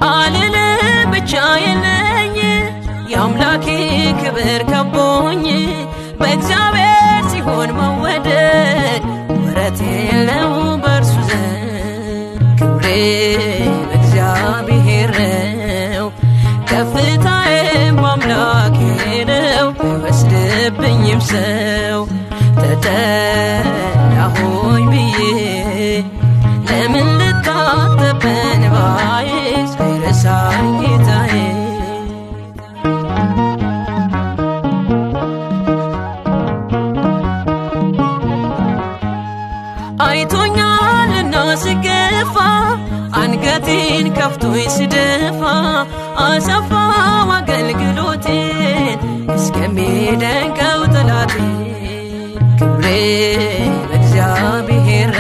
አልልም ብቻዬን ነኝ፣ የአምላኬ ክብር ከቦኝ። በእግዚአብሔር ሲሆን መወደድ ወረት የለው በእርሱ ዘንድ። ክብሬ በእግዚአብሔር ነው፣ ከፍታዬም በአምላኬ ነው። አይወስድብኝም ሰው። ተጠላሁኝ ብዬ ለምን ልታጠብ በእንባዬ? ሳይረሳኝ ጌታዬ። አይቶኛልና ስገፋ፣ አንገቴን ከፍቶኝ ስደፋ፣ አሰፋው አገልግሎቴን እስከሚደንቀው ጠላቴ። ክብሬ በእግዚአብሔር